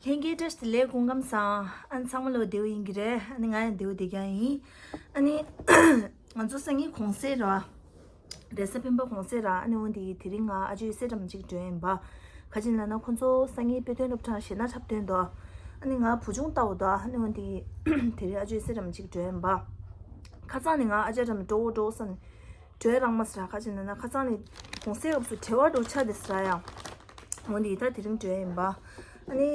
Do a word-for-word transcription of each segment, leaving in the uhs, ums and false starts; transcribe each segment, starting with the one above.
ལྷན་རྒྱས་བཀྲ་ཤིས་བདེ་ལེགས། སྐུ་ཁམས་བཟང་། ཨ་ནི་ཚང་མ་ལོ་བདེ་པོ་ཡིན་གྱི་རེད། ཨ་ནི་ང་ཡང་བདེ་པོ་བསྡད་ཀྱང་ཡིན། ཨ་ནི་ང་ཚོ་སང་ཉིན་གུང་སེང་རེད་བ། རེས་གཟའ་སྤེན་པ་གུང་སེང་རེད། ཨ་ནི་འོ་འདི་དེ་རིང་ང་ཨ་ཅོའི་སྲས་དམ་ཅིག་འགྲོ་ཡིན་པ། ག་ཅི་ལབ་ན་ཁོ་ཚོ་སང་ཉིན་དཔེ་སྟོན་སློབ་གྲྭ་གཞས་སྣ་འཁྲབ་སྟོན་འདུག་ཨ་ནི་ང་བུ་ཆུང་ལྟ་བུ་འདུག་ཨ་ནི་འོ་འདི་དེ་རིང་ཨ་ཅོའི་སྲས་དམ་ཅིག་འགྲོ་ཡིན་པ། ཁ་སང་ནས་ང་ཨ་ཅག་འགྲམ་འགྲོ་འགྲོ་བསམ་ནས་འགྲོ་ཡ་རག་མ་སོང་ར། ག་ཅི་ལབ་ན་ཁ་སང་ནས་གུང་སེང་སྐབས་སུ་བྲེལ་བ་འགྲོ་ཆགས་བསྡད་སོང་ར་ཡ། འོ་འདི་ད་དེ་རིང་འགྲོ་ཡ་ཡིན་པ། ཨ་ནི་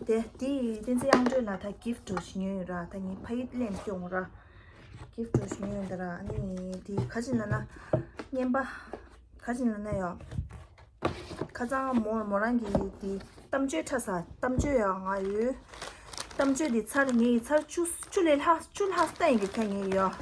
དེ་དེ་བསྟན་འཛིན་དབྱངས་སྒྲོན་ལ་ད་གིཕ་འདྲ་ཞིག་ཉོས་ཡོད་ར། ད་ངའི་ཕ་ཡུལ་ལེན་སྐྱོང་ར། གིཕ་འདྲ་ཞིག་ཉོས་ཡོད་ད་ར། ཨ་ནི་དེ་ག་ཅི་ལབ་ན་རྔན་པ། ག་ཅི་ལབ་ན་ཡ། ཁ་སང་མོ་མོ་རང་གི་དེ་གཏམ་བརྗོད་འཁྲབ་ས། གཏམ་བརྗོད་ཡ་ང་ཡོད། གཏམ་བརྗོད་དེ་ཚར་ངས་ཚར་བཅུ་བཅུ་ལས་ལྷག་བཅུ་ལྷག་བལྟས་ཡིན་གྱི་ཁ་ངས་ཡོད།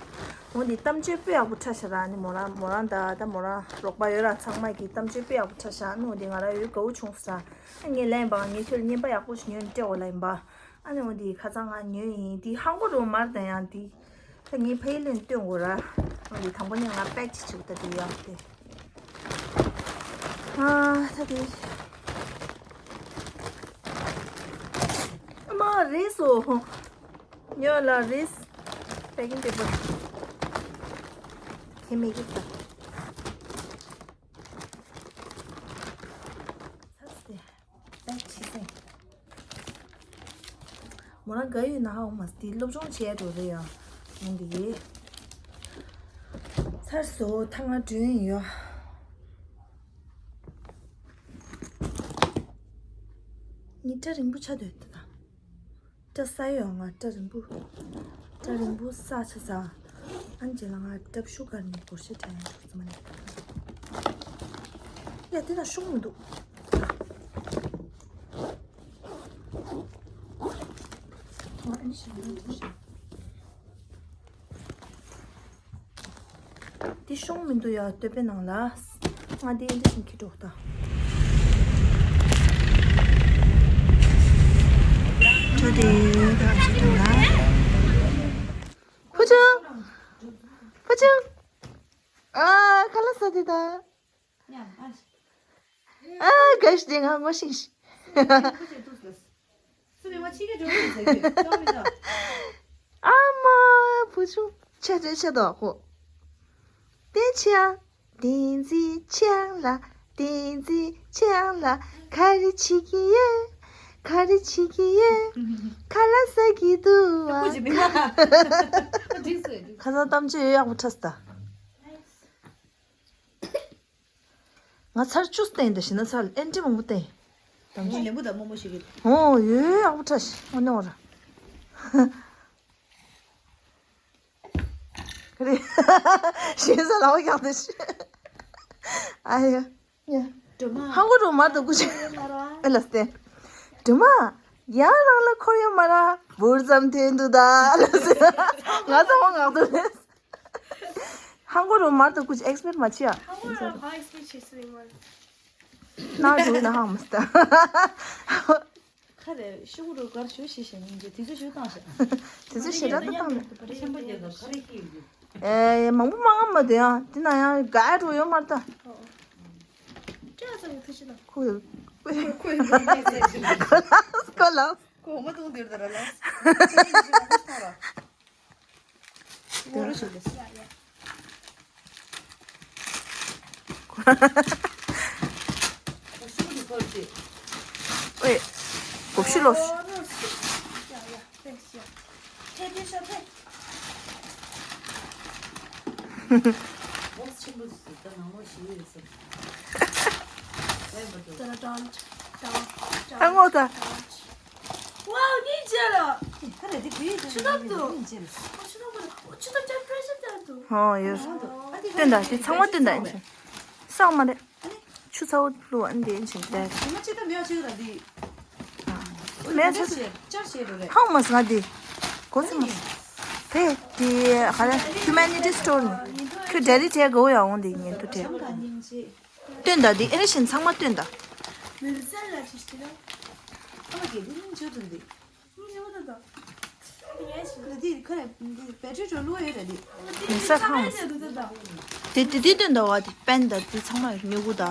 འོ་འདི་གཏམ་བརྗོད་དཔེ་ཡག་པོ་འཁྲབ་ཤག་ར། ཨ་ནི་མོ་རང་མོ་རང་ད་ད་མོ་རང་རོགས་པ་ཡོད་ར། ཚང་མ་གི་གཏམ་བརྗོད་དཔེ་ཡག་པོ་འཁྲབ་ཤག་ཨ་ནི་འོ་འདི་ང་རང་ཡོད་དགའ་བོ་བྱུང་སོང་ར། ཨ་ངས་ལན་པ་ངས་ཁྱོད་ལ་རྔན་པ་ཡག་པོ་ཞིག་ཉོས་ནས་སྤྲད་འོ་ལ་ཡིན་པ། ཨ་ནི་འོ་འདི་ཁ་སང་ང་ཉོས་ཡིན། དེ་ཧང་གོ་རུ་མར་དང་ཡང་དེ། ད་ངའི་ཕ་ཡུལ་ལ་སྟོན་དགོས་ར། ང་གི་དང་པོ་ནས་ང་པེག་ཅིག་བྱེད་དགོས། ད་དེ་ཡག་སྟེ། ཨ་ད་དེ། ཨ་མ་རེད་སོ། ཉོ་ལ་རེད། པེ་ཀིང་པེ་པར། ཁྱེད་མེད་ཀྱི་ད། ཚར་སྟེ། པེག་བྱེད་སེ། མོ་རང་དགའ་ཡོད་ན་ཧ་འོང་མ་སྟེ་སློབ་སྦྱོང་བྱས་འགྲོ་རེ་ཡ། འོང་གི་ཡེ། ཚར་སོ། ཐང་ང་སྒྲོན་ཡོད། ངའི་སྐྲ་རིང་པོ་ཆགས་འདུག་ད། སྐྲ་ས་ཡོད་ང་། སྐྲ་རིང་པོ། སྐྲ་རིང་པོ་ས་ཆ་ས། ཨན་ཅེ་ལ་ང་སྐྲ་ཤུ་གར་ནས་སྒོར་གཞས་དྲན་འདུག་ཙམ་ནས། ཡ་དེ་ན་ཤོང་མི་འདུག་ང་ཨན་ཤི་འདུག་དེ་ཤོང་མི་འདུག་ཡ། སྟོད་པའི་ནང་ལ། ང་དེ་འདྲ་ཞིག་འཁྱེར་འགྲོ་ད། ཁྱོད་དེ་ད་ཅི་འདུག་ན། ཕུ་ཆུང་། ཕུ་ཆུང་། ཨ་ཁ་ལག་ཟ་དེ་ད། ཨ་ག་ཞིག་དེ་ང་ངོ་ཤེས་ཤིག་སུ་རེད་བ་ཕྱི་རྒྱལ་འགྲོ་གི་ཟེར་གི་ཏོ་མི་ཏོ། ཨ་མ་བུ་ཆུང་ཆེ་ཆེ་ཆེ་དོ་ཁོ། བསྟན་ཆེ་ཨ། བསྟན་འཛིན་ཆེ་ཨ་ལ། བསྟན་འཛིན་ཆེ་ཨ་ལ། ག་རེ་བྱེད་ཀྱི་ཡོད། ག་རེ་བྱེད་ཀྱི་ཡོད། ཁ་ལག་ཟ་གི་འདུག་བ། ཁོ་ཅི་མི་ཁ། ཁ་སང་གཏམ་བརྗོད་ཡག་པོ་འཁྲབ་སྟེ། ང་ཚར་བཅུ་བསྟན་དེ་བཞིན་ན་ཚར་ཨེན་ཏི་མང་པོ་བསྟན། ངས་ལན་པོ་དང་རྨོ་མོ་ཞིག་གིས། ཨོ་ཡོད་ཡག་པོ་ཁྲ་ཤི་ཨོ་ནོ་ར། རེད། ཞེས་ས་ལའོ་ཀྱང་དེ་ཤི། ཨ་ཡ། ཡ། སྒྲོལ་མ། ཧང་གོ་རུ་མར་དུ་ཀུ་ཅི། ཨེ་ལ་སྟེ། སྒྲོལ་མ། ཡང་རང་ལ་འཁོར་ཡོད་མ་ར། འབུར་ཙམ་ཐོན་འདུག་ད་ལ་ཟེར། ང་ཚང་མ་ངག་ཐོག་ལས། ཧང་གོ་རུ་མར་དུ་ཀུ་ཅི་ཨེགས་པེར་མ་ཆེ་ཡ། ཧང་གོ་རུ་ཧང་ཨེགས་པེར་ཆེ་སུ་ཡིན་མ། ན་འགྲོ་ན་ཧང་མ་སྟ། ཁ་རེ་ཤུ་གུ་རུ་གར་ཞུ་ཤེས་ཤེས་ཡིན་གྱི་དུས་ཚོད་ཞུ་བཏང་ཤག་དུས་ཚོད་ཞེ་དྲག་ཏུ་བཏང་མེད། ཆེན་པོ་རྒྱལ་ཁབ་ག་རེ་ཤེས་ཡོད་གི། ཨེ་མང་པོ་མང་ང་མ་དེ་ཡང་དེ་ན་ཡང་ག་འགྲོ་ཡོད་མ་རེད་ད། སྐྲ་ཚང་གི་ཐུགས་ཆེ་ན། ཁོ་ཡོད། ཁོ་ཡོད་ཁོ་ལ། ཁོ་མ་གཏོང་དེར་ད་ར་ལ། ཁྱེད་ཀྱིས་ཞུ་ན་ཁོ་ཐོང་ར། ངོ་རུ་ཞིག་ལས། ཨོའི། གོ་ཕྱི་ལོ། ཨ་ངོ་ད། ཝའོ། སྙིང་རྗེ་ལ། ཁ་རེ་དེ་བུའི་ཆུ་ནག་ཏུ། སྙིང་རྗེ་ལ། ཨོ་ཆུ་ནག་པོ་ལ། ཨོ་ཆུ་ནག་ཅན་པྲེ་ཤར་ཅན་ཏུ། ཧོ་ཡོད། སྟོན་ད་དེ་ཚང་མ་སྟོན་ད་ཨིན་ཆེན། སོག་མ་རེད། ཆུ་ཚ་བོ་བླུགས་ཨ་འདི་ཨིན་ཆེན་དེ། ཉི་མ་ཅི་ད་མེད་ཅི་ད་འདི། མེད་ཆ། ཅར་བྱེད་འགྲོ་རེད། ཧང་མ་སང་འདི། གོ་སི་མ། དེ་དེ་ཧ་ལ་ཧུ་མ་ནི་ཊི་སི་ཊོར་ནི། ཁྱོད་ཌེ་ལི་བྱེད་དགོས་ཡ་འོང་འདི་ཉན་ཐུ་བྲེ། སྟོན་ད་འདི་ཨེ་རེ་བཞིན་ཚང་མ་སྟོན་ད། མི་རྩལ་ལ་ཅི་ཞིག་ལ། ཨ་མ་གེ་འདི་སྙིང་རྗེ་འདུག་འདི། སྙིང་རྗེ་མ་འདུག་ད། ཁ་ལ་འདི་ཁ་ལ་འདི་བེ་ཊི་རི་བླུགས་ཡོད་རེད་འདི། མི་ས་ཁང་། འདི་འདི་འདི་འདི་སྟོན་ད་བ་འདི་པན་ད་འདི་ཚང་མ་མྱུ་གུ་ད།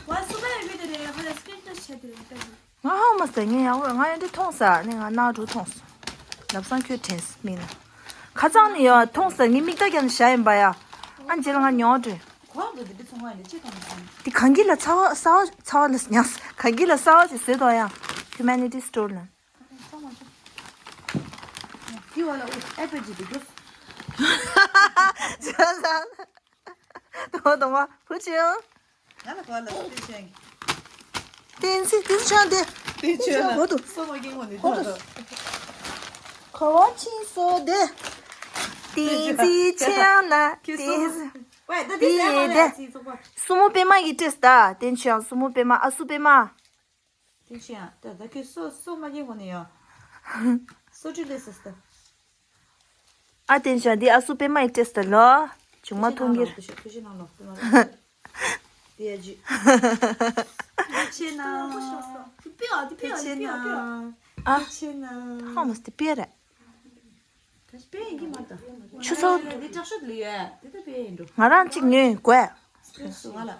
བ་སུ་པ་ཡོད་མི་འདི་རེད། ཧ་ལ་སི་ཀྲིན་ཊོ་ཆ་འདི་རེད་པན། ང་ཧ་མ་ཟེར་ངས་ཡང་ང་ཡང་འདི་མཐོང་ས་ནས་ང་ནག་འབྲུ་མཐོང་སོང་། ལབ་སང་ཁྱོད་དྲན་སོང་མིན་ན། ཁ་ཚང་ནས་ཡོད་མཐོང་ས་ངས་མིག་ལྟ་རྒྱབ་ནས་བཞག་ཡིན་པ་ཡ། ཨ་འཇེ་ལ་ང་ཉོ་འདྲི། གོ་འདུག་འདི་འདི་ཚོང་བ་ཡིན་འདི་ཅི་གང་ཡིན། འདི་གངས་སྐྱིད་ལ་ཚ་བ་ས་བ་ཚ་བ་ལ་ཉག་གངས་སྐྱིད་ལ་ས་བ་ཅིག་བཟོས་དོ་ཡ། Humanity Store ལ། འདི་བ་ལ་ཨུ་ཨེ་པེ་ཇི་འདུག་གོ། དོ་དོ་མ་བུ་ཆེ་ཡང་། ང་ལ་གོ་ལ་བསྟན་ཆེན། བསྟན་ཚེ་བསྟན་ཆེན་དེ། བསྟན་ཆེན་ལ་གོ་དུ། སོ་མ་གིན་གོ་ནི་གོ་དུ། གོ་བ་ཆེན་སོ་དེ། བསྟན་ཚེ་ཆེན་ལ་ཁྱེད་བསྟན། སོ། ཝེ་ད་དེ་ཟེར་མ་རེད་ཚིག་ཚོགས་པ། སྲུ་མོ་པད་མ་གི་སྤྲེལ་ཟླ་བསྟན་ཆེན་སྲུ་མོ་པད་མ་ཨ་སྲུ་པད་མ། དེ་ཕྱིན་ཡང་ད་ད་ཁྱོད་སོ་སོ་མ་རྒྱལ་གོ་ནས་ཡང་། སོ་ཁྲི་ལས་སོ་སྟ། ཨ་བསྟན་ཆ་འདི་ཨ་སུ་པད་མ་ཡི་སྤྲེལ་ཟླ་ལོ། ཆུང་མ་མཐོང་གི། ཁྱོད་ཕྱི་ནང་ལོག་ཏུ་མ་ལོག་དེ་ཡ་ཇི། ཕྱི་ནང་། དེ་པེ་ཨ་དེ་པེ་ཨ་དེ་པེ་ཨ་པེ་ཨ། ཨ་ཕྱི་ནང་། ཧ་མ་སྟེ་པེ་རེད། ད་པེ་ཡིན་གྱི་མ་ད། ཆུ་ཚོད། དེ་དྲག་ཤོས་ལི་ཡོད་དེ་ད་པེ་ཡིན་འགྲོ། ང་རང་གཅིག་ཉོས་དགོས། སྐྱོ་སུ་ང་ལ།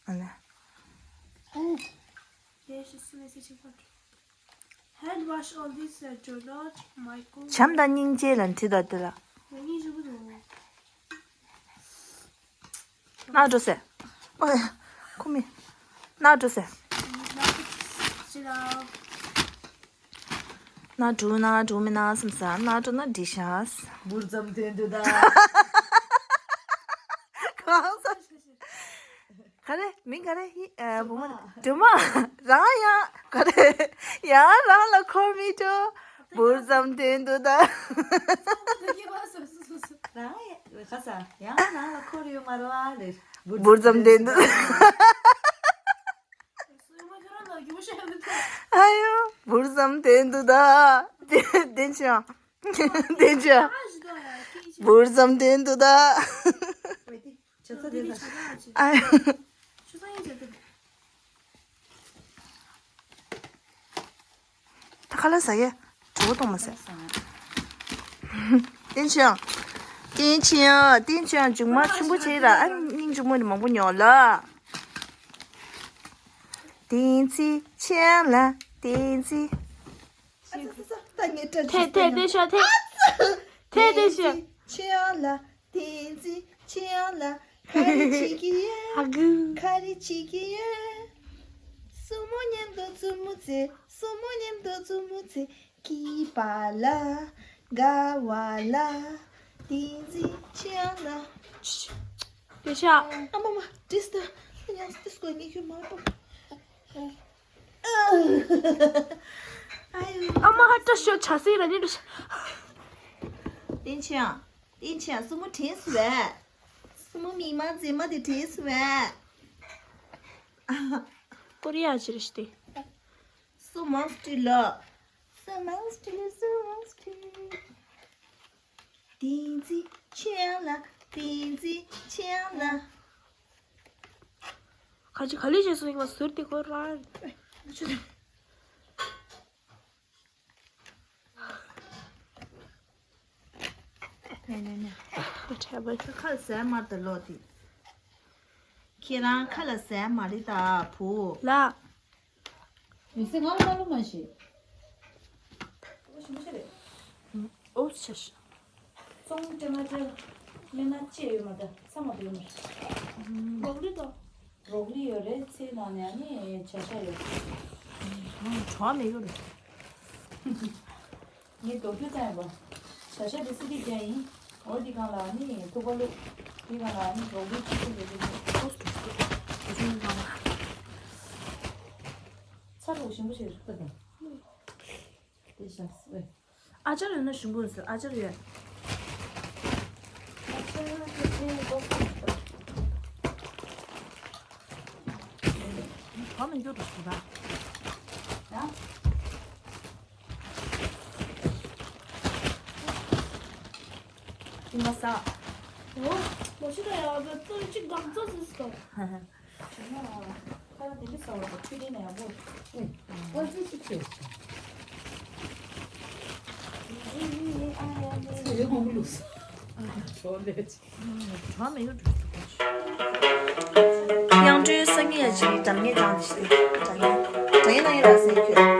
ཨ་ལ། Hand wash all this, uh, Jonah, Michael. བྱམས་དང་སྙིང་རྗེ་ལ་འདྲི་དང་དེ་ལ། ངའི་ཞུ་གི་འདུག་ནག་འགྲོ་ཟེར། ཨོ་ཡ། ཁོ་མི། ནག་འགྲོ་ཟེར། ཅི་ལ། ནག་འགྲོ་ནག་འགྲོ་མི་ནག་སམ་ས་ནག་འགྲོ་ན་འདྲི་ཤ། འབུར་ཙམ་དོན་དུ་ད། གང་ས། ག་རེ་མིང་ག་རེ་ཧི་ཨ་བུ་མོ་སྒྲོལ་མ། སྒྲོལ་མ་རང་ཡང་ག་རེ་ཡང་རང་ལ་འཁོར་མི་འགྲོ། འབུར་ཙམ་དོན་དུ་ད། རང་ཡང་ག་ས་ཡང་རང་ལ་འཁོར་ཡོད་མ་རེད་བ་ལེ། འབུར་ཙམ་དོན་དུ་ད། ཨ་ཡོ་འབུར་ཙམ་དོན་དུ་ད། དེ་ཅི་ཡང་དེ་ཅི་ཡང་འབུར་ཙམ་དོན་དུ་ད། བྱ་ཚ་དེ་ལ། ཨ། ད་ཁ་ལག་ཟ་གི། གྲོད་ཁོག་གཏོང་མ་ཟད། བསྟན་ཆོས། བསྟན་ཆོས། བསྟན་ཆོས་མཇུག་མ་ཆེན་པོ་བྱས་ར་ཨ་སྙིང་རྗེ་མོ་ནི་མང་པོ་ཉོ་ལ། བསྟན་ཚེ་ཆེན་ལ་བསྟན་ཚེ། ཐེ་ཐེ་བསྟན་ཆོས་ཐེ། ཐེ་བསྟན་ཆོས། ཆེན་ལ། བསྟན་འཛིན་ཆེ་ཡང་ལ། ག་རེ་བྱེད་ཀྱི་ཡོད། ཧ་གུ། ག་རེ་བྱེད་ཀྱི་ཡོད། སྲུ་མོ་མཉམ་དུ་བཙུན་མོ་ཚེ། སྲུ་མོ་མཉམ་དུ་བཙུན་མོ་ཚེ། སྐྱིད་པ་ལ། དགའ་བ་ལ། བསྟན་འཛིན་ཆེ་ཡང་ལ། ཆི་ཆི། དེ་ཤ། ཨ་མ་མ། དྲིས་ད། ཡང་སྟེ་སྐོར་ངེས་ཁྱོད་མ་པ། ཨ་མ་ཧ་ཏྲ་ཤོ་ཆ་སེ་ར་ནི་ཏྲ་ཤ། བསྟན་ཆོས། བསྟན་ཆོས་སྲུ་མོ་དྲན་སོང་བས། སྲུ་མོ་མི་མ་མཛེས་མ་དེ་དྲན་སོང་བས། ཀོ་རི་ཡ་ཅི་རེད་ཤི་སྟེ། སྲུ་མང་སྟེ་ལ། སྲུ་མང་སྟེ་ལ་སྲུ་མང་སྟེ། བསྟན་འཛིན་ཆེ་ཡང་ལ། བསྟན་འཛིན་ཆེ་ཡང་ལ། ཁ་ཅིག་ག་ལེ་བྱས་སོང་ཡིན་པ་ཟུར་དེ་ཁོ་རང་། ནས་ནས་ནས། ཁ་ལ་ཟས་མ་དང་ལོག་དེ། ཁྱེད་རང་ཁ་ལ་ཟས་མ་རེད་ད་བུ། ལགས། མི་ཚེ་ང་ལ་ལ་མ་ཤེས། ཨོ་ཤ་ཤ། ཙོང་ཏེ་མ་ཏེ། མེད་ན་ཅི་ཡོད་མ་ད་ཚ་མ་དེ་ཡོད་མ། རོག་ལི་དང་། རོག་ལི་ཡོད་རེད་ཚེ་ནང་ནས་ནི་བྱ་ཤ་ཡོད། གྲོགས་མེད་གི་རེད། ངས་རྡོ་རྒྱུ་བཏང་ཡོད་པ། བྱ་ཤ་དེ་སི་ཏི་རྒྱ་ཡིན། འོ་དེ་གང་ལ་ནི་ཐུག་པ་བླུག་དེ་གང་ལ་ནི་རོག་ལི་ཅི་ཅི་ཡོད་རེད། ཚ་རུ་ཞིམ་པོ་ཞིག་རེད་པ་དང་། དེ་ཤ་སི་ཨེ། ཨ་ཅར་ཡོད་ན་ཞིམ་པོ་ཡོད་ཟེར་ཨ་ཅར་ཡོད། ཨ་ཅར་ཡོད་ཟེར་ཨ་ཅར་ཡོད། བ་མི་འགྱུར་དུ་ཟེར་བ། ཡང་། ཡིན་པ་ས། འོ། མོ་ཤི་ད་ཡ་བ་ཙོ་ཅིག་གང་ཙོ་ཟེར་སོ། ཁ་ལ་དེ་འདྲ་ཟ་བར་ཁྲུས་དེ་ནས་ཡག་པོ། ཨེ། ཨ་ཙི་ཅིག་ཁྱེར་སོང་། ཚེ་རིང་མང་པོ་ལུགས་སོ། ཞོར་ལས་ཅིག་གྲོགས་མེད་ཡོད་འགྲོ། དབྱངས་སྒྲོལ་སང་ཉིན་ཡ་ཅིག་འགྲམ་ངེས་དང་དེ་ཤི་དེ་དྲ་ངེས། ལ་ཡིན་ན་ཡིན་ར་སེ་ཁྱོད།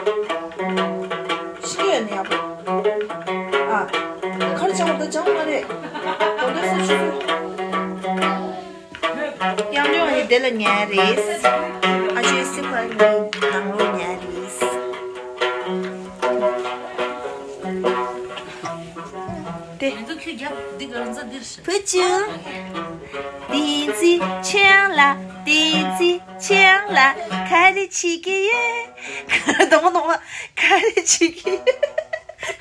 ཤི་ཡོད་ནི་ཡག་པོ། ཨ། ཁར་ཅང་བ་ད་ཅང་མ་རེད། གོ་འདོད་སེ་ཆུ་ཚོད། དབྱངས་སྒྲོན་ཨ་ནི་དེ་ལ་ཉལ་རེད། ཨ་ཅེ་སི་ཕ་ནི་ནང་ལོགས་ཉལ་རེད། དེ། བུ་ཆུང་། བསྟན་འཛིན་ཆོས་དབྱངས་ལགས། བསྟན་འཛིན་ཆོས་དབྱངས་ལགས། ག་རེ་བྱེད་ཀྱི་ཡོད། དང་པོ་དང་པོ། ག་རེ་བྱེད་ཀྱི་ཡོད།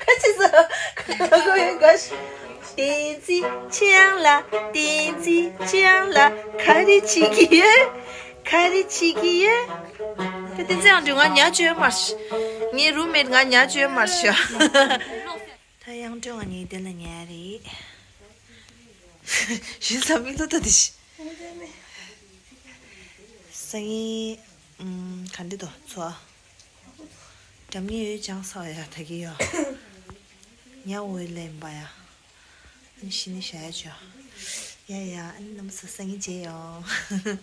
ག་ཅི་ཟེར། ག་གོ་ཡོད་ག་བསྟན་འཛིན་ཆོས་དབྱངས་ལགས། བསྟན་འཛིན་ཆོས་དབྱངས་ལགས། ག་རེ་བྱེད་ཀྱི་ཡོད། ག་རེ་བྱེད་ཀྱི་ཡོད། ད་བསྟན་འཛིན་དབྱངས་སྒྲོན་ང་ཉལ་བཅོས་མར་ཤ། ངའི་རུམ་མེད་ང་ཉལ་བཅོས་མར་ཤ། ད་དབྱངས་སྒྲོན་ང་གཉིས་དེ་ལ་ཉལ་རེད། ཞུ་ས་མི་ལོ་ད་དེ་ཤི། སང་ཉིན་ཨམ་ག་འདྲི་དོ་ཚོ། འགྲམ་ཉེ་ཡོད་ཅང་ས་ཡ་ད་གི་ཡོ། ཉ་འོ་ལེན་པ་ཡ། ཨ་ནི་ཤི་ནི་ཤ་ཡ་ཅོ། ཡ་ཡ་ཨ་ནི་རྣམ་པ་ཚོ་སང་ཉིན་མཇལ་ཡོང་།